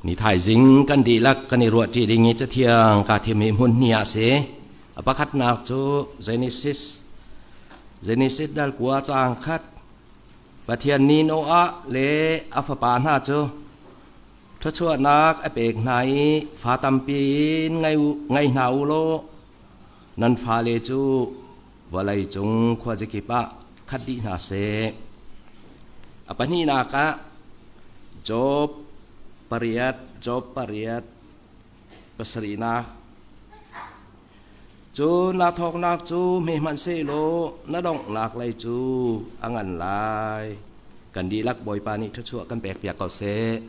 Ni thaizing kan dihlak kan i ruahṭi ding i Cathiang kaa thim hi hmun hnih ah a si. A pakhatnak cu Genesis Genesis dal kua caang khat Pathian nih Noah le a fapa hna cu thluachuahnak a pek hna i fa tampi in ngei hna u law nan fale cu vawlei cung khuazakip ah khat dih hna seh. A pahnihnak ah Job pariat Job pariat pasarihnak cu na thawknak cu hme hmanhsehlaw na donghnak lei cu a ngan lai. Kan dihlak Bawipa nih thluachuah kan pekpiak ko seh.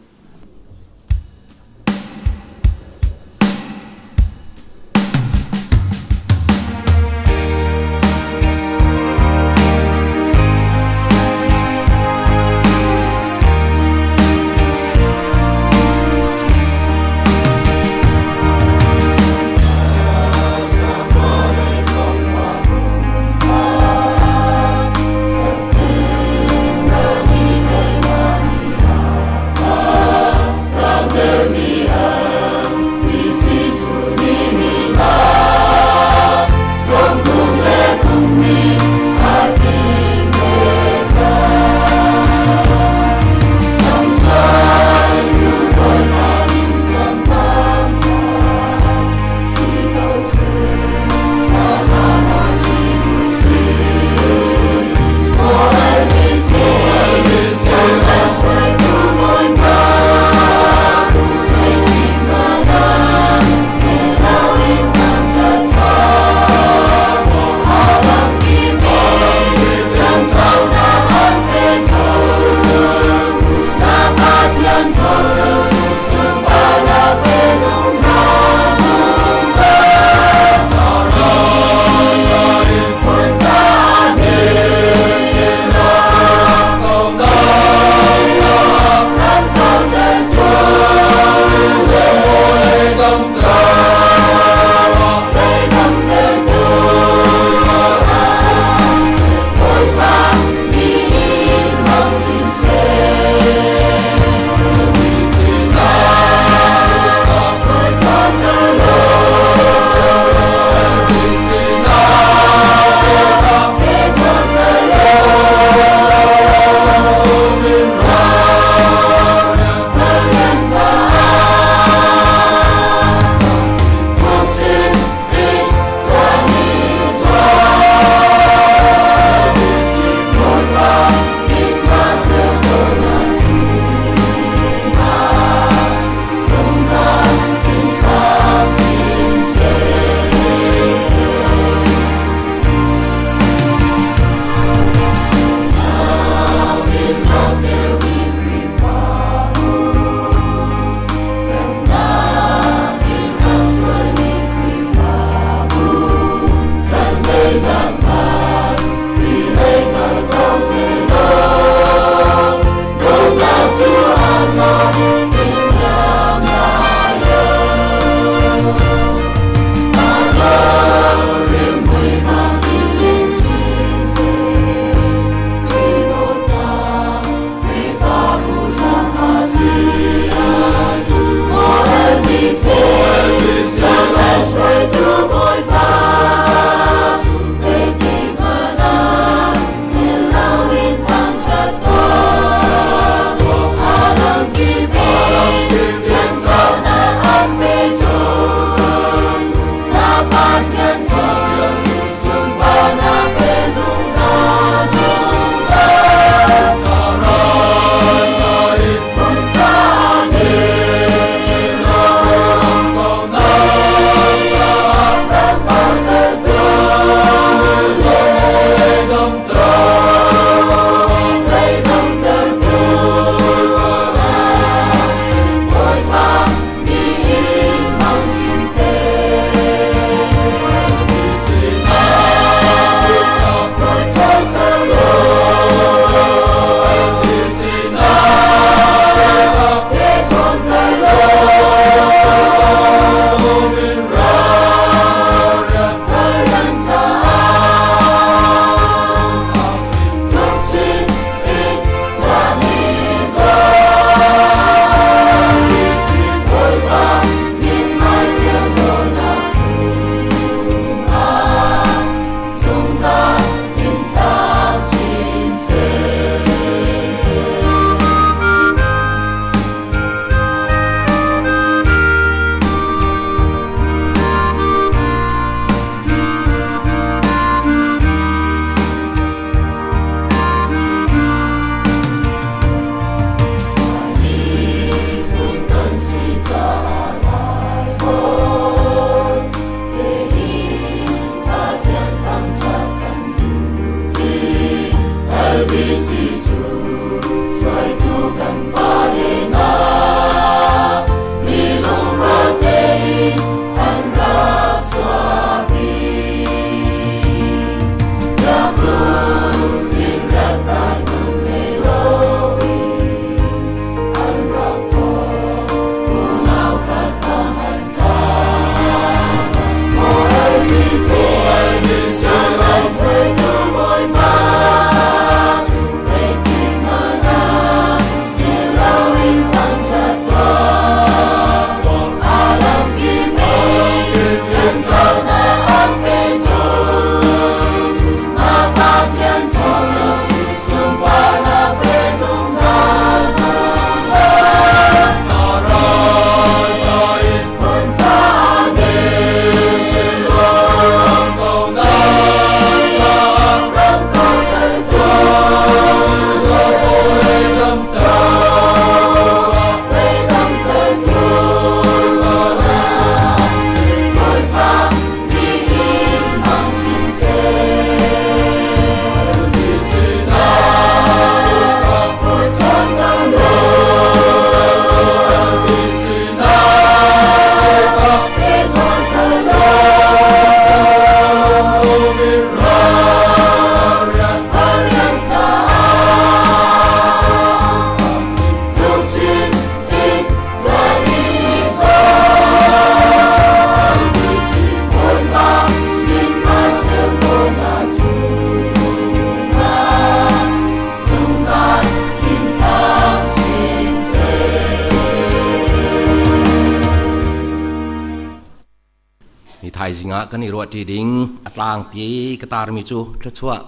Thaizing ah kan i ruahṭi ding a tlangpi ka tarmi cu thluachuah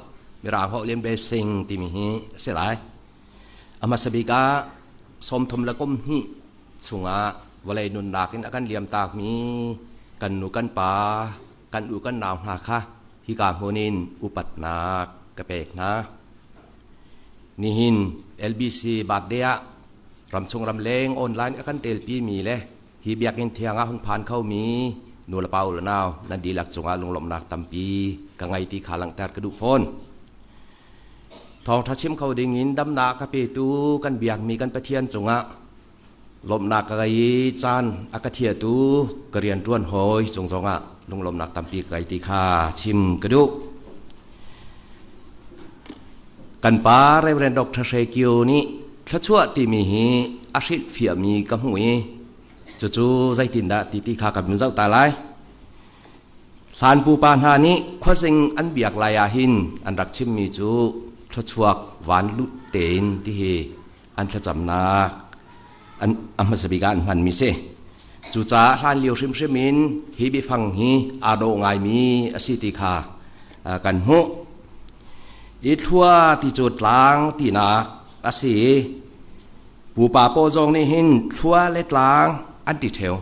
Mirang holh in blessing timi hi a si lai. A hmasa bik ah 30 le kum hnih chungah vawlei nunnak in a kan liamtakmi kan nu kan pa, kan u kan nau hna kha hika hmun in upatnak ka pek hna. Nihin LBC birthday ah ramchung ramleng online a kan telpi mi le hi biakinn thiang ah hung phan khomi nu le pa u le nau nan dihlak cungah lunglawmhnak tampi ka ngei ti kha langhter ka duh fawn. Thawngṭha chim kho ding in damnak ka petu kan biakmi kan Pathian cungah lawmhnak ka ngei i caan a ka thiatu ka rianṭuan hawi cung zongah lunglawmhnak tampi ka ngei ti kha chim ka duh. Kan pa Reverend Dr. Hre Kio nih thluachuah timi hi a hrilhfiahmi ka hmuh i cucu zeitindah ti ti kha kan vun zoh ta lai. Hlan pupa hna nih khuazing an biak lai ah hin an rak chimmi cu thluachuak van lut tein ti hi an thlacamnak an a hmasa bik ah an hmanmi si. Cucaah hlan lio hrimhrim in hi biafang hi aa dawh ngaimi a si ti kha kan hmuh. I thlua ti cu tlang tinak a si i pupa pawl zong nih hin thlua le tlang an ti ṭheo.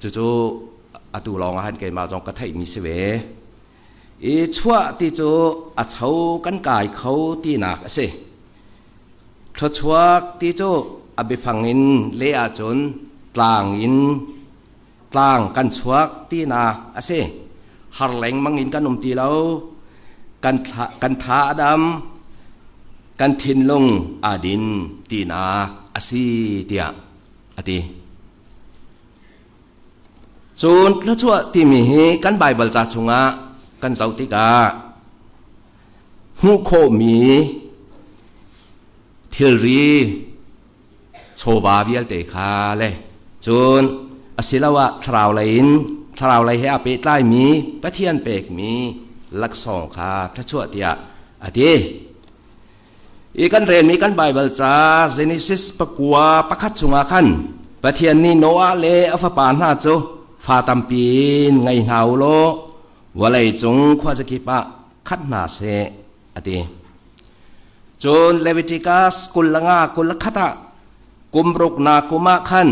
Cucu atu lawng ah hin keimah zong ka theihmi si ve. I chuah ti cu a cho kan kai kho tinak a si. Thluachuak ti cu a biafang in leh ahcun tlang in tlang kan chuak tinak a si. Har lengmang in kan um ti lo. Kan, kan tha a dam, kan thinlung aa din tinak a si tiah a ti. Cun thluachuah timi hi kan Baibal ca chungah kan zoh tikah hmuh khawhmi thilri chawva vialte kha le cun asiloah thlarau lei in thlarau lei he aa pehtlaimi Pathian pekmi laksawng kha thluachuah tiah a ti. I kan relmi kan Baibal ca Genesis pakua pakhat chungah khan Pathian nih Noah le a fapa hna cu fa tampi in ngei hna u law vawlei cung khuazakip ah khat hna seh a ti. Cun Leviticus 25 21 ah kum ruknak kum ah khan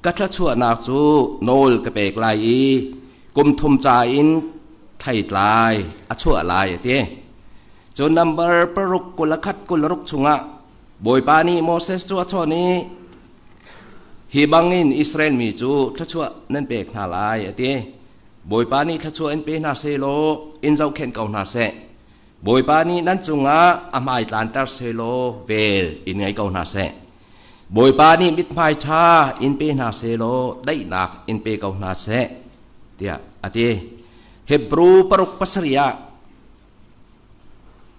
ka thluachuahnak cu nawl ka pek lai i kum thum ca in theitlai a chuah lai a ti. Cun number 6 21 26 chungah Bawipa nih Moses cu a chawn i hi bangin Israel mi cu thluachuah nan pek hna lai a ti. Bawipa nih thluachuah in pe hna sehlaw in zohkhenh ko hna seh. Bawipa nih nan cungah a hmai tlanter sehlaw vel in ngei ko hna seh. Bawipa nih mithmai ṭha in pe hna sehlaw daihnak in pe ko hna seh, tiah a ti. Hebru paruk pasarih ah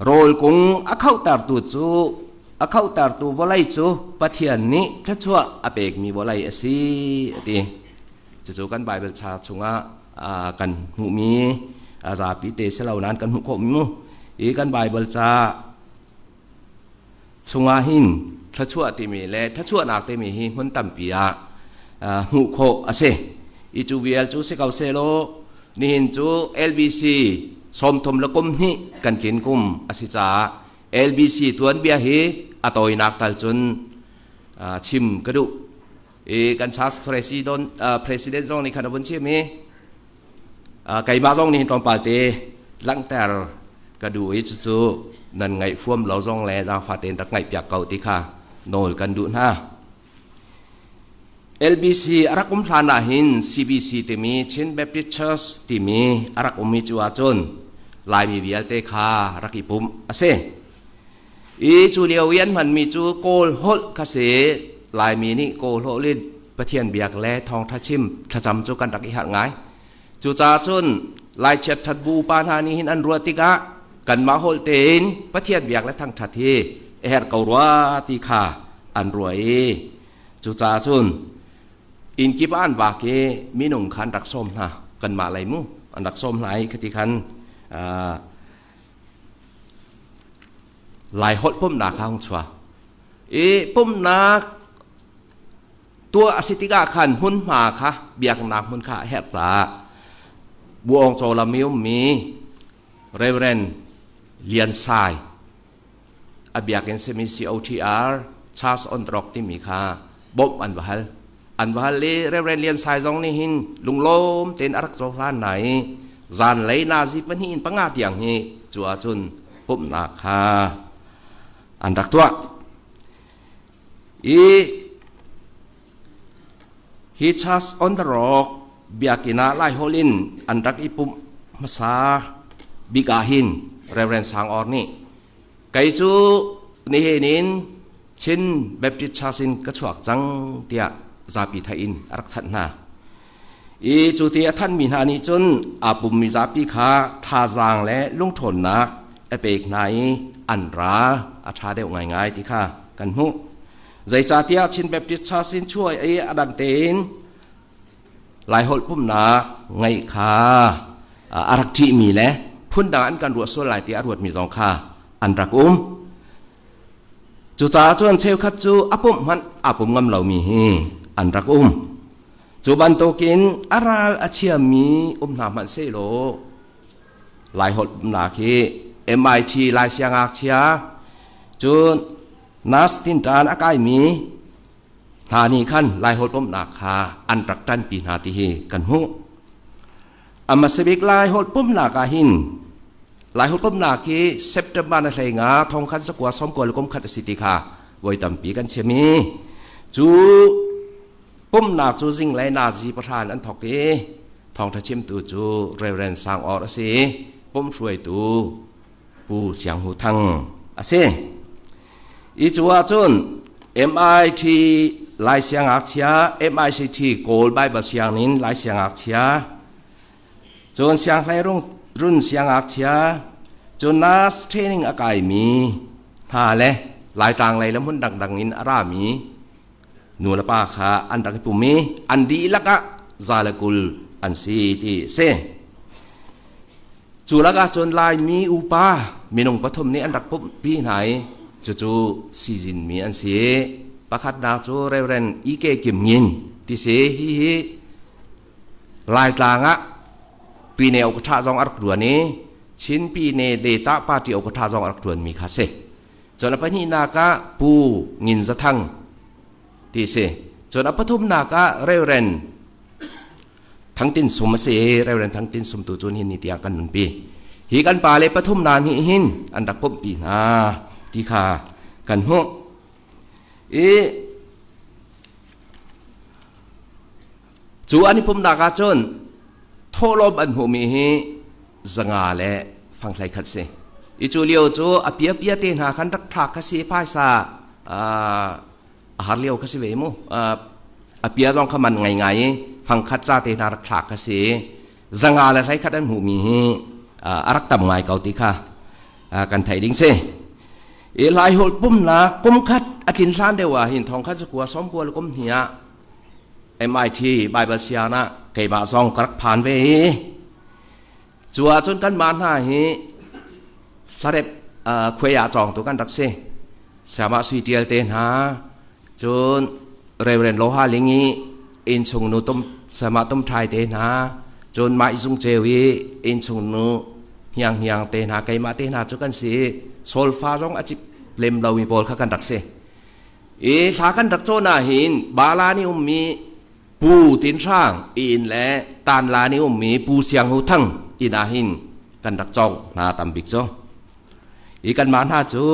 rawl kung a khohtertu cu a khohtertu vawlei cu Pathian nih thluachuah a pekmi vawlei a si, a ti. Cucu kan Baibal cha chungah kan hmuhmi a zapi te si lo nain kan hmuh khawhmi mu. Hi kan Baibal ca chungah hin thluachuah timi le thluachuahnak timi hi hmun tampi ah hmuh khawh a si. I cu vial cu si ko sehlaw nihin cu LBC 30 le kum hnih kan tlin kum a si caah LBC tuanbia hi a tawinak tal cun chim ka duh. I kan church president, president zong nih khan a vun chim i keimah zong nih tlawmpal te langhter ka duh i cucu nan ngaih fuam lo zong le zaangfah tein rak ngaihpiak ko ti kha nawl kan duh hna. LBC a rak um hlan ah hin CBC timi Chin Baptist Church timi a rak ummi cu ahcun Laimi vialte kha rak i pumh a si. I cu lio i an hmanmi cu Kawl holh kha si. Laimi nih Kawl holh in Pathian biak le thawngṭha chim thlacam cu kan rak i harh ngai. Cucaah cun Lai chiatṭhat bu upa hna nih hin an ruah tikah kanmah holh tein Pathian biak le thangṭhat hi a herh ko rua ti kha an ruah i cucaah cun inn kip ah an vak i minung kha an rak sawm hna kanmah lei mu an rak sawm hna i khati khan Lai holh pumhnak kha hung chuak. I pumhnak tuah a si tikah khan hmunhma kha biaknak hmun kha a herh caah Buong Caw lam i ummi Reverend Lian Sai a biakinn simi COTR Charles on the Rock timi kha bawmh an va hal. An va hal i Reverend Lian Sai zong nih hin lunglawm tein a rak cohlan hna i zanlei nazi pahnih in panga tiang hi cu ahcun pumhnak kha an rak tuah. I hi Church on the Rock biakinn ah Laiholh in an rak i pumh hmasa bik ah hin Reverend Sang Or nih kei cu nihin in Chin Baptist Church in ka chuak cang tiah zapi theih in a rak thanh hna. I cu ti a thanhmi hna nih cun aa pummi zapi kha thazaang le lungṭhawnnak a pek hna i an ral a ṭha deuh ngaingai ti kha kan hmuh. Zeicahtiah Chin Baptist Church in chuah i a dang tein Laiholh pumhnak ngeih kha a rak ṭihmi le phundang an kan ruah sual lai ti a ruatmi zong kha an rak um. Cucaah cun cheukhat cu a pumh hmanh aa pum ngam lomi hi an rak um. Cu bantukin a ral a chiami um hna hmanh sehlaw Laiholh pumnak hi MIT Lai siangngakchia cun Nurse tinṭan a kaimi hna nih khan Laiholh pumhnak kha an rak ṭanpi hna ti hi kan hmuh. A hmasabik Laiholh pumhnak ah hin Laiholh pumhnak hi September na hlei nga thongkhat zakua sawmkua le kumkhat a si ti kha voi tampi kan chim i cu pumhnak cu zinglei nazi pahran an thawk i thawngṭha chimtu cu Reverend Sang Or a si i pumhruaitu Pu Siang Hu Thang a si. I cu ahcun MIT Lai siangngakchia, MICT Kawl Bible sianginn Lai siangngakchia, cun sianghleirung run siangngakchia, cun nurse training a kaimi hna le Laitlang lei le hmun dangdang in a rami nu le pa kha an rak i pum i an dihlak ah 120 an si ti a si. Cu lakah cun Laimi upa minung pathum nih an rak pumhpi hna i cucu sizinmi an si. Pakhatnak cu Reverend E.K. Kim Ngin ti si. Hihi Laitlang ah Pine Okatha zong a rak ṭuan i Chin Pine Data Party Okatha zong a rak ṭuanmi kha si. Cun a pahnihnak ah Pu Ngin Za Thang ti si. Cun a pathumnak ah Reverend Thang Tin Sum a si. Reverend Thang Tin Sum tu cu nihin ni tiang kan nunpi. Hi kan pa le pathum na nih hin an rak pumhpi hna ti kha kan hmuh. I cu an i pumnak ah cun thawhlawm an hmuhmi hi 500 le fanghlei khat si. I cu lio cu a piapia te hna khan rak thlak kha si phaisa a har lio kha si ve mu. A pia zong kha man ngai ngai i fangkhat ca te hna rak thlak kha si. 500 le hleikhat an hmuhmi hi a rak tam ngai ko ti kha kan theih ding si. I Laiholh pumnak kum khat a tlin hlan deuh ah hin thongkhat zakua sawmkua le kum hnih ah MIT Bible siang ah keimah zong ka rak phan ve i cu ahcun kanmah hna hi hlarep khuai ah cawngtu kan rak si. Sayamah Sui Tial te hna cun Reverend Loha Ling i innchung nu tum sayamah Tum Thai te hna cun Mai Zung Ceu i innchung nu hniang hniang te hna keimah te hna cu kan si i solfa zong a cip lem lomi pawl kha kan rak si. I thla kan rak cawn ah hin Bala nih ummi Pu Tin Hrang inn le Tanla nih ummi Pu Siang Hu Thang inn ah hin kan rak cawng hna tam bik cu. I kanmah hna cu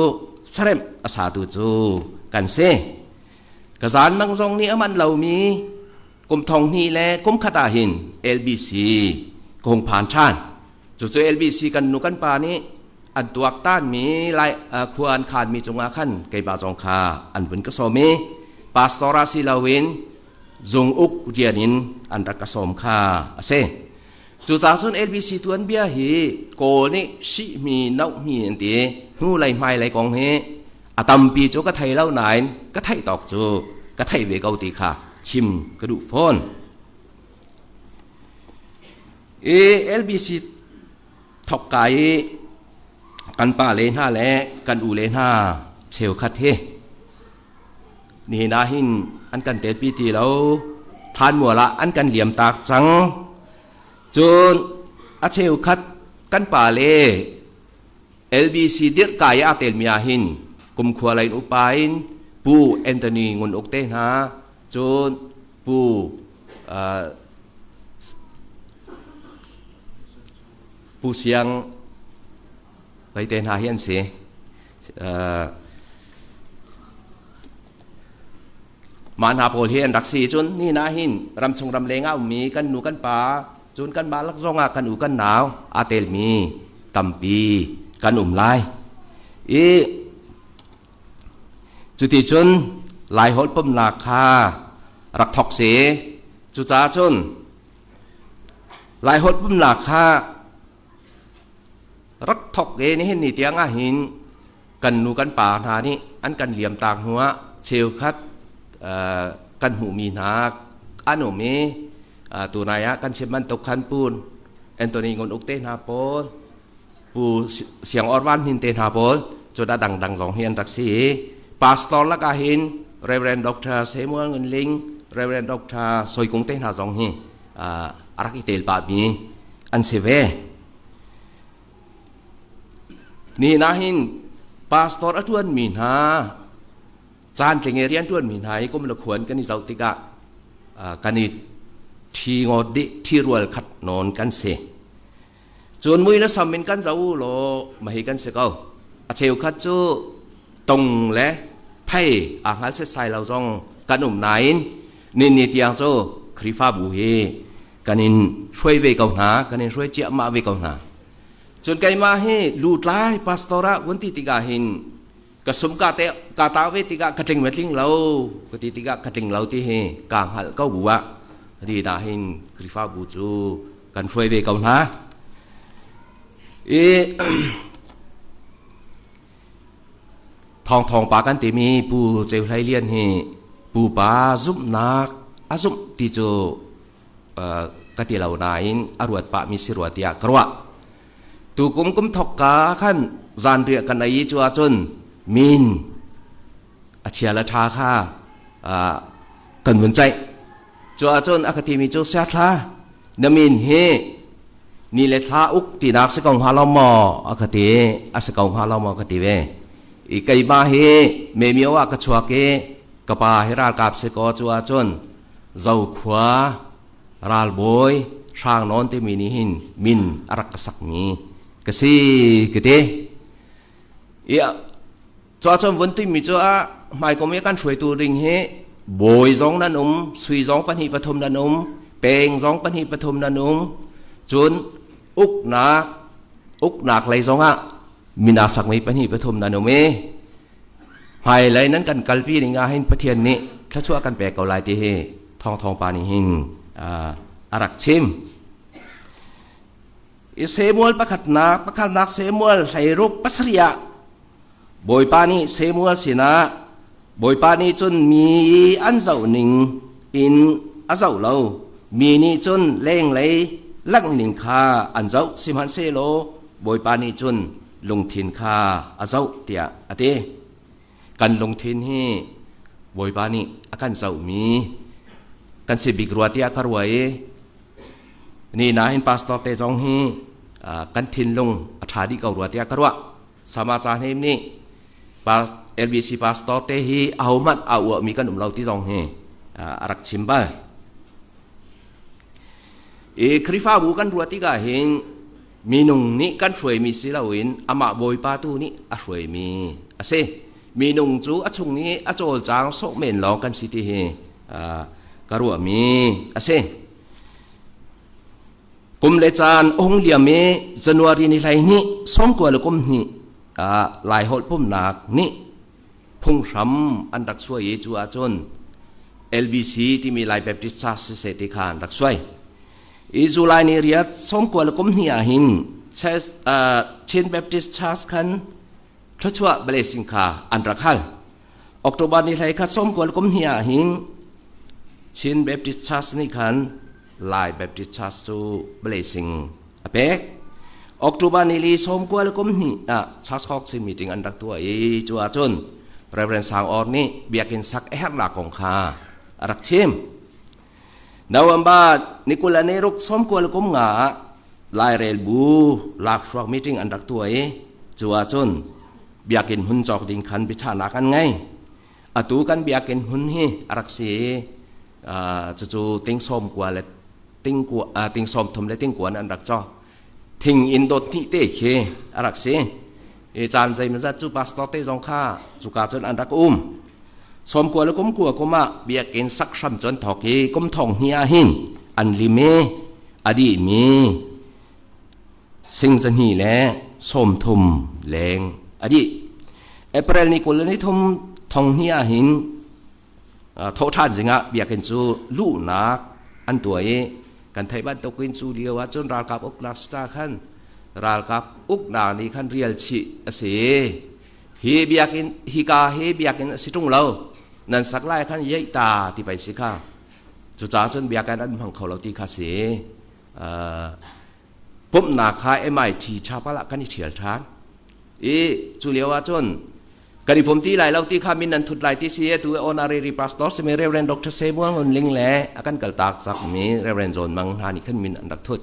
hlaremh a satu cu kan si. Ka zan mang zong nih a manh lomi kum thong hnih le kum khat ah hin LBC ka hung phan ṭhan. Cucu LBC kan nu kan pa nih an tuaktanmi lai khua an khanmi cungah khan keimah zong kha an vun ka sawm i pastor ah si loin zung uk rian in an rak ka sawm kha a si. Cucaah cun LBC tuanbia hi Kawl nih sihmi nohmi an ti hnu lei hmai lei kong hi a tampi cu ka thei lo nain ka theih tawk cu ka theih ve ko ti kha chim ka duh fawn. I LBC thok ka i kan pa le hna le kan u le hna cheukhat hi nihin ah hin an kan telpi ti lo than mual ah an kan liam tak cang. Cun A cheukhat kan pa le LBC dirhka i aa telmi ah hin kumkhua lei in upa in Pu Anthony Ngun Uk te hna, cun Pu Pu Siang Hlei te hna hi an si. Mah hna pawl hi an rak si. Cun ni na hin ramchung ramleng ah ummi kan nu kan pa, cun kanmah lak zong ah kan u kan nau aa telmi tampi kan um lai. I cuti cun Laiholh pumnak kha rak thok si. Cucaah cun Laiholh pumnak kha rak thok e nihin ni tiang ah hin kan nu kan pa hna nih an kan liam taak hnu ah cheukhat kan hmuhmi hna an um i tunai ah kan chim bantuk khan Pu Anthony Ngun Uk te hna pawl, Pu Siang Or Van Hnin te hna pawl, cun a dangdang zong hi an rak si i pastor lakah hin Reverend Dr. Samuel Ngun Ling, Reverend Dr. Soi Kung te hna zong hi a rak i tel pahmi an si ve. Nihin ah hin pastor a ṭuanmi hna, caantling i rian ṭuanmi hna hi kum le khuan kan i zoh tikah kan i ṭhi ngawt dih, ṭhirual khat nawn kan si. Cun mui le sam in kan zoh u law mahi kan si ko. A cheukhat cu tong le phei aa hngal setsai lo zong kan um nain ni ni tiang cu Khrihfabu hi kan in hruai ve ko hna, kan in hruai ciahmah ve ko hna. Cun keimah hi lutlai pastor ah vun ti tikah hin ka sum ka te ka ta ve tikah ka tling ve tling lo ka ti tikah ka tling lo ti hi ka hngalh ko bu ah ri dah hin Khrihfabu cu kan hruai ve ko hna. I Thawng Thawng pa kan timi Pu Ceu Hlei Lian hi pupa zumhnak a zumh ti cu ka ti lo nain a ruat pahmi si rua tiah ka ruah. Tukum kum thok ka khan zanriah kan ei cu ahcun min a chia le ṭha kha kan vun ceih. Cu ahcun a ka timi cu siathla na min hi ni le thla uk tinak si ko hnga lo maw a ka ti. A si ko hnga lo maw ka ti ve. I keimah hi Memio ah ka chuak i ka pa hi ralkap si kaw cu ahcun Zokhua ralbawi Hrang Nawn timi nih hin min a rak ka sakmi ka si ka ti. I cu ahcun vun timi cu a hmaikum i kan hruaitu ding hi bawi zong nan um, sui zong pahnih pathum nan um, peng zong pahnih pathum nan um, cun uknak uknak lei zong ah min aa sakmi pahnih pathum nan um i hmailei nan kan kalpi ning ah hin Pathian nih thluachuah kan pek ko lai ti hi Thawng Thawng pa nih hin a rak chim. I Samuel pakhatnak pakhatnak Samuel 16 pasarih ah Bawipa nih Samuel sinah, Bawipa nih cun mi an zoh ning in a zoh lo, mi nih cun lenglei langh ning kha an zoh, sihmanhsehlaw Bawipa nih cun lungthin kha a zoh tiah a ti. Kan lungthin hi Bawipa nih a kan zohmi kan si bik rua tiah ka rua i ni nain pastor te zong hi kan thinlung a ṭha dih ko rua tiah ka ruah. Sama ca hnem nih LBC pastor te hi ahohmanh a uahmi kan um lo ti zong hi a rak chim bal. I Khrihfabu kan ruah tikah hin minung nih kan hruaimi si loin amah Bawipa tu nih a hruaimi a si. Minung cu a chung i a cawlcang sawh men lawng kan si ti hi ka ruahmi a si. Kum le caan a hung liam i January ni 12 91 Laiholh pumnak nih phunghram an rak suai i cu ahcun LBC timi Lai Baptist Church siseh ti kha an rak suai. I July ni riat 92 ah hin Chin Baptist Church khan thluachuah blessing kha an rak hal. October ni 11 92 ah hin Chin Baptist Church nih khan Lai Baptist Church cu blessing a pek. October ni li 92 ah Church Council meeting an rak tuah i cu ahcun Reverend Sang Or nih biakinn sak a herhnak kong kha a rak chim. November ni 26 95 ah. Lairel bu lakhruak meeting an rak tuah i cu ahcun biakinn hmun cawk ding khan biachahnak an ngei. Atu kan biakinn hmun hi a rak si i cucu ting sawm kua le ting kua ting sawm thum le ting kua an rak cawk. Thing inn dot hnih te khi a rak si. I caan zeimawzat cu pastor te zong kha cuka cun an rak um. Sawm kua le kum kua kum ah biakinn sak hram cun thawk i kum thong hnih ah hin an lim i a dihmi sing zahnih le sawm thum leng a dih. April ni 23 thong hnih ah hin thawhṭhan zingah biakinn cu luhnak an tuah i kan theih bantukin cu lio ah cun ralkap uknak star khan ralkap uknak nih khan rial chih a si. Hi biakinn hika hi biakinn a si ṭung lo nan sak lai khan yeih ta ti pei si kha. Cucaah cun biakinn an hmang kho lo ti kha si. Pumhnak kha MIT chapel ah kan i ṭhial ṭhan. I cu lio ah cun kan i pum ti lai lo ti kha min nan thut lai ti si atu honorary pastor simi Reverend Dr. Samuel Ngun Ling le a kan kaltak cakmi Reverend John Mang hna nih khan min an rak thut.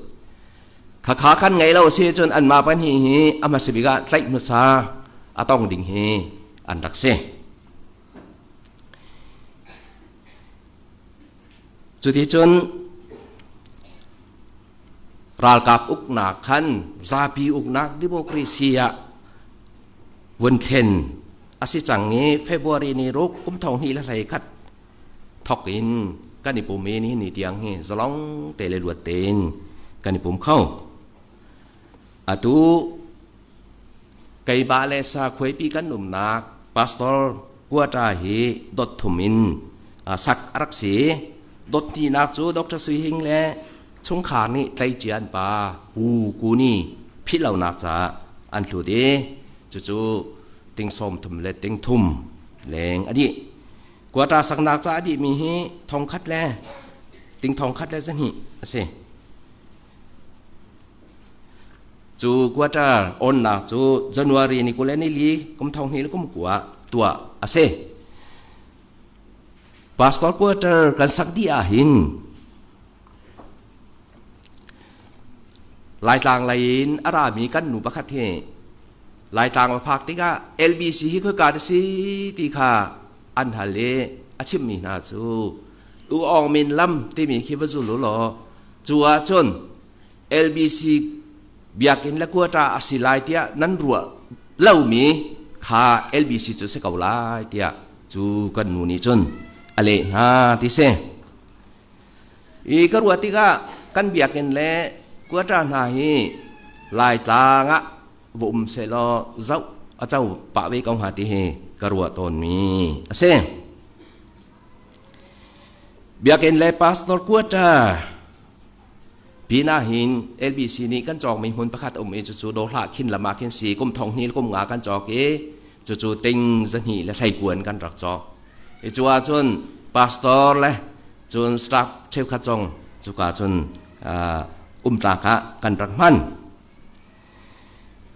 Khakha khan ngei lo si cun anmah pahnih hi a hmasa bik ah tlaih hmasa a tong ding hi an rak si. Cuticun ralkap uknak khan zapi uknak democracy ah vun thlen a si cang i February ni ruk kum thong hnih le hlei khat thok in kan i pum i nihin ni tiang hi zalong te le luat tein kan i pum kho. Atu keimah le sa khuaipi kan umnak pastor quarter hi dot thum in sak a rak si. Dot hnihnak cu Dr. Sui Hing le chungkhar nih tleicia an pa Pu Kuni philh lonak caah an hlut i cucu ting sawm thum le ting thum leng a dih. Quarter saknak caah a dihmi hi thong khat le ting thong khat le zahnih a si. Cu quarter onnak cu January ni 20 le nili kum thong hnih le kum kua tuah a si. Pastor quarter kan sak dih ah hin Laitlang lei in a rami kan nu pakhat hi Laitlang a phak tikah LBC hi khoika dah si ti kha an hal i a chimmi hna cu U Aung Min lam timi khi va zul u law cu ahcun LBC biakinn le quarter a si lai tiah nan ruah lomi kha LBC cu si ko lai tiah cu kan nu nih cun a leh hna ti si. I ka ruah tikah kan biakinn le quarter hna hi Laitlang ah va um sehlaw zoh a co pah ve ko hnga ti hi ka ruah tawnmi a si. Biakinn le pastor quarter pinah hin LBC nih kan cawkmi hmun pakhat um i cucu dawhlah khin lam ah khin si kum thong hnih kum nga kan cawk i cucu ting zahnih le hleikuan kan rak cawk. I cu ahcun pastor le cun staff cheukhat zong cuka cun umtlak ah kan rak hman.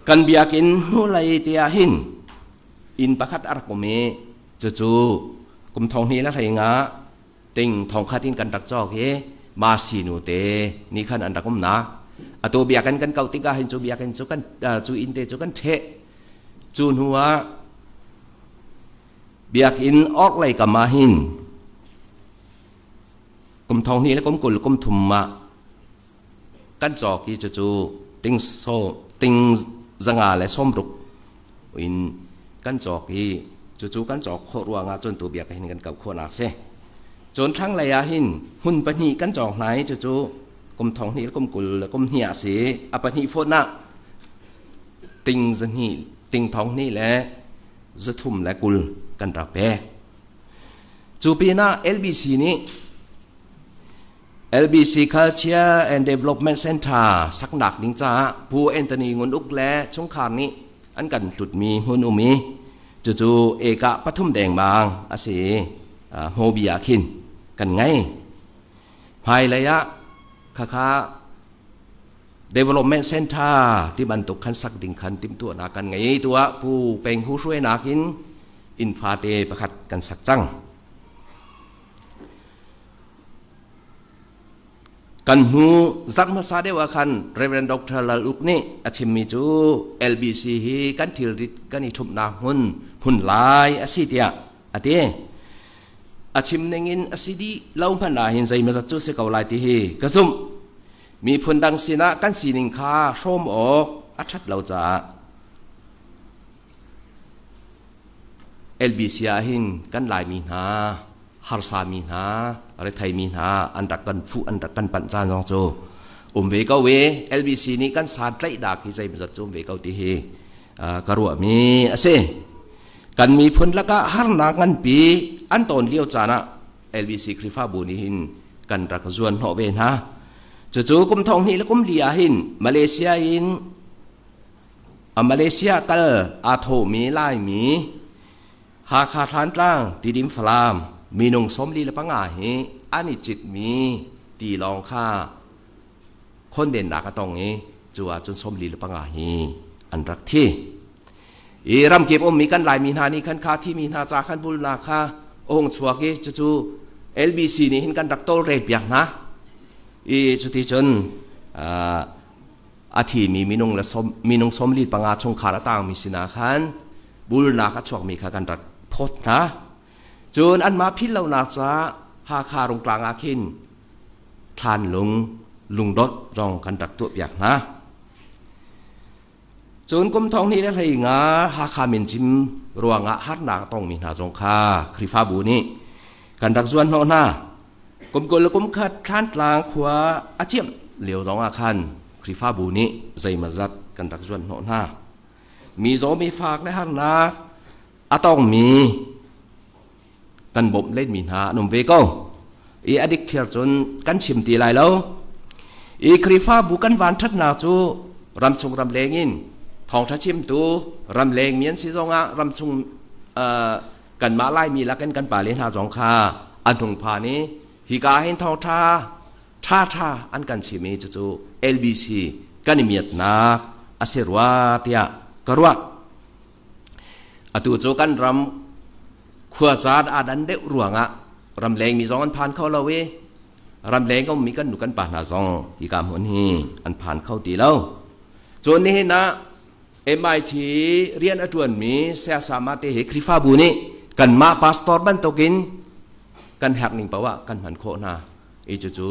Kan biakinn hnulei te ah hin inn pakhat a rak um i cucu kum thong hnih le hlei nga ting thong khat in kan rak cawk i Masi nu te nih khan an rak umnak. Atu biakinn kan kau tikah hin cu biakinn cu kan cu inn te cu kan ṭheh. Cu hnu ah biakinn orhlei kam ah hin kum thong hnih le kum 20 kum thum ah kan cawk i cucu ting so ting zanga le sawmruk in kan cawk i cucu kan cawk khawh ruangah cun tu biak hin kan kau khawhnak si. Cun thlanglei ah hin hmun pahnih kan cawk hna i cucu kum thong hnih le kum 20 le kum hnih ah si. A pahnih fawt ah ting zahnih ting thong hnih le zathum le 20 kan rak pek. Cu pinah LBC nih LBC Culture and Development Center saknak ding caah Pu Anthony Ngun Uk le chungkhar nih an kan hlutmi hmun um i cucu eka pathum dengmang a si i hmobi ah khin kan ngei. Hmailei ah khakha Development Center ti bantuk khan sak ding khan timhtuahnak kan ngei. Tu ah Pu Peng Hu hruainak in inn fate pakhat kan sak cang. Kan hnu zarh hmasa deuh ah khan Reverend Dr. Lal Uk nih a chimmi cu LBC hi kan thilrit kan i ṭhumhnak hmun hmun lai a si tiah a ti. A chim ning in a si dih lo hmanh ah hin zeimawzat cu si ko lai ti hi ka zumh. Miphun dang sinah kan sining kha hrawm awk a ṭhat lo caah LBC ah hin kan Laimi hna harsa mi hna rethei mi hna an rak kan fuh an rak kan panh caan zong cu um ve ko i LBC nih kan san tlaih dak hi zeimawzat cu um ve ko ti hi ka ruahmi a si. Kan miphun lakah harnak nganpi an ton lio caan ah LBC Khrihfabu nih hin kan rak zuan hnawh ve hna. Cucu kum thong hnih le kum li ah hin Malaysia in Malaysia kal aa thawhmi Laimi Hakha Thlantlang Tidim Falam minung 45 hi an i citmi tilawng kha khondennak a tong i cu ahcun 45 hi an rak thi. I ramkip ummi kan Laimi hna nih khan kha thimi hna ca khan bulnak kha a hung chuak i cucu LBC nih hin kan rak tawlrel piak hna. I cuti cun a thimi minung le som, minung 45 chungkhar a tangmi sinah khan bulnak a chuakmi kha kan rak phawt hna. Cun anmah philh lonak caah Hakha Rungtlang ah khin thlanlung lungdot zong kan rak tuahpiak hna. Cun kum thong hnih le hlei nga Hakha mincim ruangah harnak a tongmi hna zong kha Khrihfabu nih kan rak zuan hnawh hna. Kum 21 Thlantlang khua a ciamh lio zong ah khan Khrihfabu nih zeimawzat kan rak zuan hnawh hna. Mi zaw mi fak le harnak a tongmi kan bawmh lenmi hna an um ve ko. I a dik thliar cun kan chim ti lai lo. I Khrihfabu kan van ṭhatnak cu ramchung ramleng in thawngṭha chimtu ramleng mi an si zongah ramchung kanmah Laimi lakin kan pale hna zong kha an hung phan i hika hin thawngṭha ṭhaṭha an kan chim i cucu LBC kan i miatnak a si rua tiah ka ruah. Atu cu kan ram khuacaan aa dan deuh ruangah ramleng mi zong an phan kho lo i ramleng ummi kan nu kan pa hna zong hika hmun hi an phan kho ti lo. Cun nihin ah MIT rian a ṭuanmi sayasama te hi Khrihfabu nih kanmah pastor bantukin kan herh ning paoh ah kan hman khawh hna. I cucu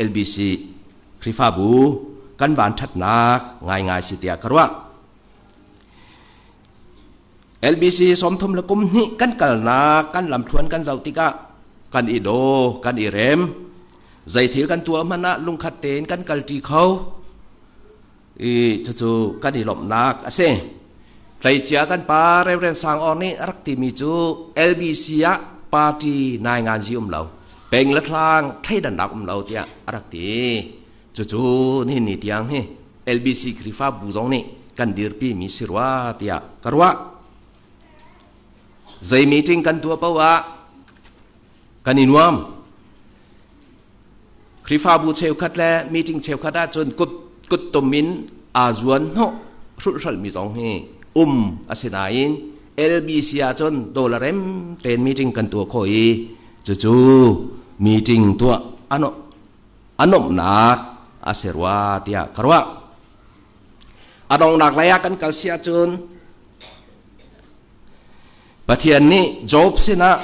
LBC Khrihfabu kan van ṭhatnak ngaingai si tiah ka ruah. LBC 32 kan kalnak kan lamthluan kan zoh tikah kan i daw, kan i rem. Zeithil kan tuah hmanh ah lungkhat tein kan kalṭi kho. I cucu kan i lawmhnak a si. Tleicia kan pa Reverend Sang Awr nih a rak timi cu LBC ah party nai ngan um lo, peng le thlang thleidannak um lo tiah a rak ti. Cucu nihin ni tiang hi LBC Khrihfabu zong nih kan dirpi mi si rua tiah ka ruah. Zei meeting kan tuah paoh ah kan i nuam. Khrihfabu cheukhat le meeting cheukhat ahcun kut kuttum in aa zuan hnawh hrulhhralh mi zong hi um a si nain LBC ahcun dollar rem tein meeting kan tuah khawh i cucu meeting tuah ano a nuamhnak a si rua tiah ka ruah. A donghnak lei ah kan kal si ahcun Pathian nih Job sinah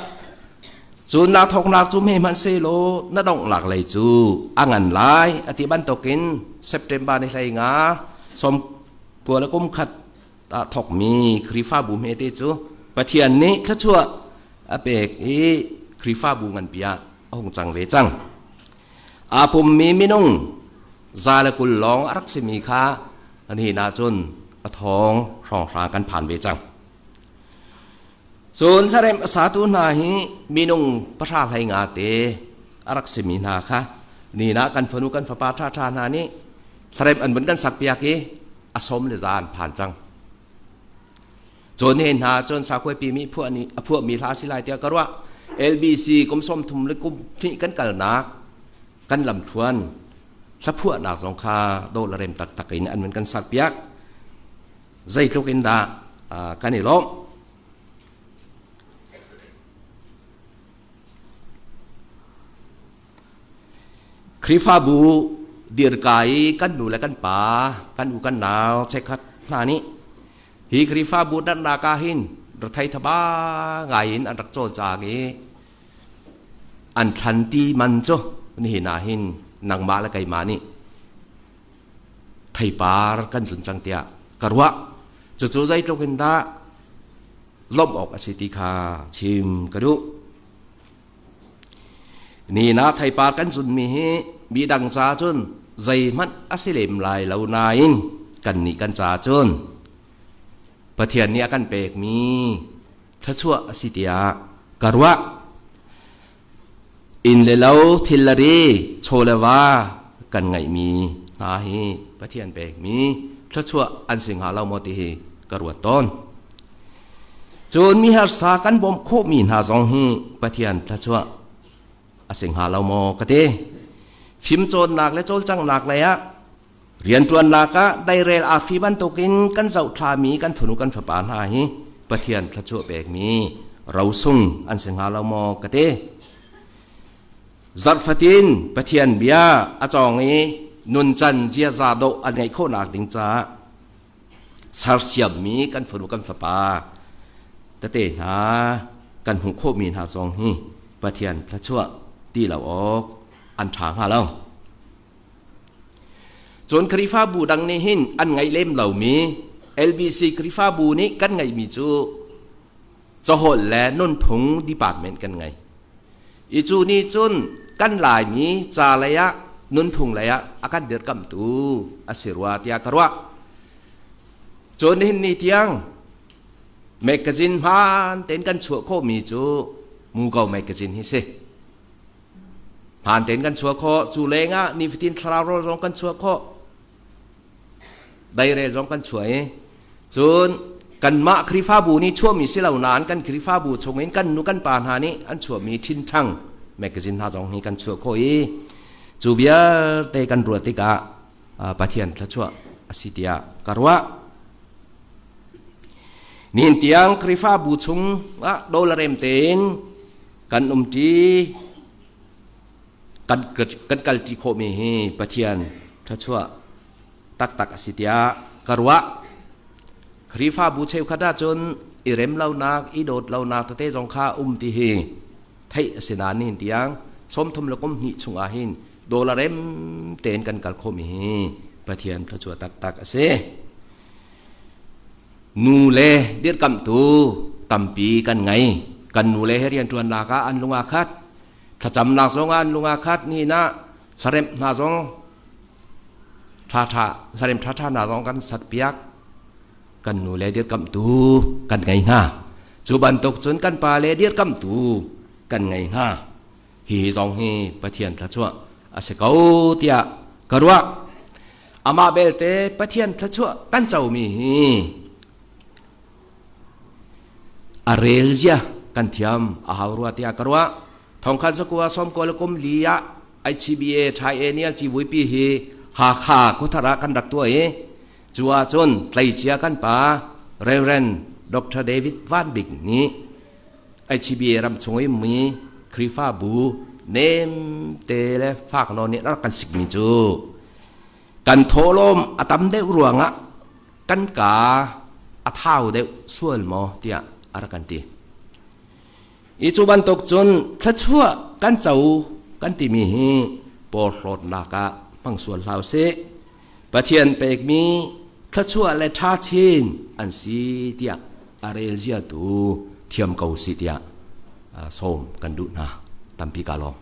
cu na thawknak cu hme hmanhsehlaw na donghnak lei cu a ngan lai a ti bantukin September ni hlei nga som kua le kum khat ah thawkmi Khrihfabu hmete cu Pathian nih thluachuah a pek i Khrihfabu nganpi ah a hung cang ve cang. Aa pummi minung 120 lawng a rak simi kha nihin ahcun a thawng hrawnghrang kan phan ve cang. Cun hlaremh a satu hna hi minung 115 te a rak simi hna kha nihin ah kan fanu kan fapa ṭhaṭha hna nih hlaremh an vun kan sakpiak i a som le za an phan cang. Cun nihin hna cun sakhuaipi mi phuah nih a phuahmi hla si lai tiah ka ruah. LBC kum 30 le kum hnih kan kalnak kan lamthluan hlaphuahnak zong kha dawh le rem taktak in an vun kan sakpiak. Zeitluk in dah kan i lawmh. Khrihfabu dirka i kan nu le kan pa, kan u kan nau cheukhat hna nih hi Khrihfabu dannak ah hin rethei thaba ngai in an rak cawlcang i an thlan ti man cu nihin ah hin nangmah le keimah nih theipar kan zun cang tiah ka ruah. Cucu zeitluk in dah lawmh awk a si ti kha chim ka duh. Ni na theipar kan zunmi hi mi dang ca cun zeihmanh a si lem lai lo nain kannih kan ca cun Pathian nih a kan pekmi thluachuah a si tiah ka ruah. Inn le lo, thil le ri, chaw le va kan ngeihmi hna hi Pathian pekmi thluachuah an si hnga lo maw ti hi ka ruat tawn. Cun mi harsa kan bawmh khawhmi hna zong hi Pathian thluachuah a si hnga lo maw ka ti. Fimcawnnak le cawlcanghnak lei ah rianṭuannak ah deirel aa bantukin kan zohthlami kan fanu kan fapa hna hi Pathian thluachuah pekmi rosung an si hnga lo maw ka ti. Zarh fatin Pathian bia a cawng i nuncan ziaza dawh an ngeih khawhnak ding caah sersiammi kan fanu kan fapa tete hna kan hmuh khawhmi hna zong hi Pathian thluachuah ti lo awk an ṭha hnga lo. Cun Khrihfabu dang nih hin an ngaih lem lomi LBC Khrihfabu nih kan ngeihmi cu caholh le nunphung department kan ngei. I cu nih cun kan Laimi ca lei ah nunphung lei ah a kan dirkamhtu a si rua tiah ka ruah. Cun nihin ni tiang magazine hmaan tein kan chuah khawhmi cu Muko magazine hi si. Hmaan tein kan chuah khawh. Cu lengah nifatin thlarau rawl zong kan chuah khawh. Deirel zong kan chuah i cun kanmah Khrihfabu nih chuahmi si lo nain kan Khrihfabu chungin kan nu kan pa hna nih an chuahmi Ṭhinṭhang magazine hna zong hi kan chuah khawh i cu vialte kan ruah tikah Pathian thluachuah a si tiah ka ruah. Nihin tiang Khrihfabu chung ah dolarem tein kan umṭi kan kan kalṭi khawhmi hi Pathian thluachuah taktak a si tiah ka ruah. Khrihfabu cheukhat ahcun i rem lonak, i dawt lonak tete zong kha um ti hi theih a si nain nihin tiang 32 chung ah hin dollar rem tein kan kal khawhmi hi Pathian thluachuah taktak a si. Nu le dirkamhtu tampi kan ngei. Kan nu le he rianṭuannak ah an lung aa khat. Thlacamnak zong ah an lung aa khat. Nihin ah hlaremh hna zong ṭhaṭha hlarem ṭhaṭha hna zong kan sakpiak. Kan nu le dirkamhtu kan ngei hna. Cu bantuk cun kan pa le dirkamhtu kan ngei hna. Hi zong hi Pathian thluachuah a si ko tiah ka ruah. Amah belte Pathian thluachuah kan comi hi a rel zia kan thiam a hau rua tiah ka ruah. Thongkhat zakua sawmkua le kum li ah ICBA Thai Anial Civuipi hi Hakha khuathar ah kan rak tuah i cu ahcun tleicia kan pa Reverend Dr. David Van Bik nih ICBA ram chung i mi Khrihfabu nem te le fak nawn nih rak kan sikmi cu kan thawhlawm a tam deuh ruangah kan ka a thau deuh sual maw tiah a rak kan ti. I cu bantuk cun thluachuah kan co kan timi hi porhlawtnak ah hmang sual hlah usih. Pathian pekmi thluachuah le ṭha chin an si tiah a rel zia tu thiam ko si tiah sawm kan duh hna. Tampi ka lawm.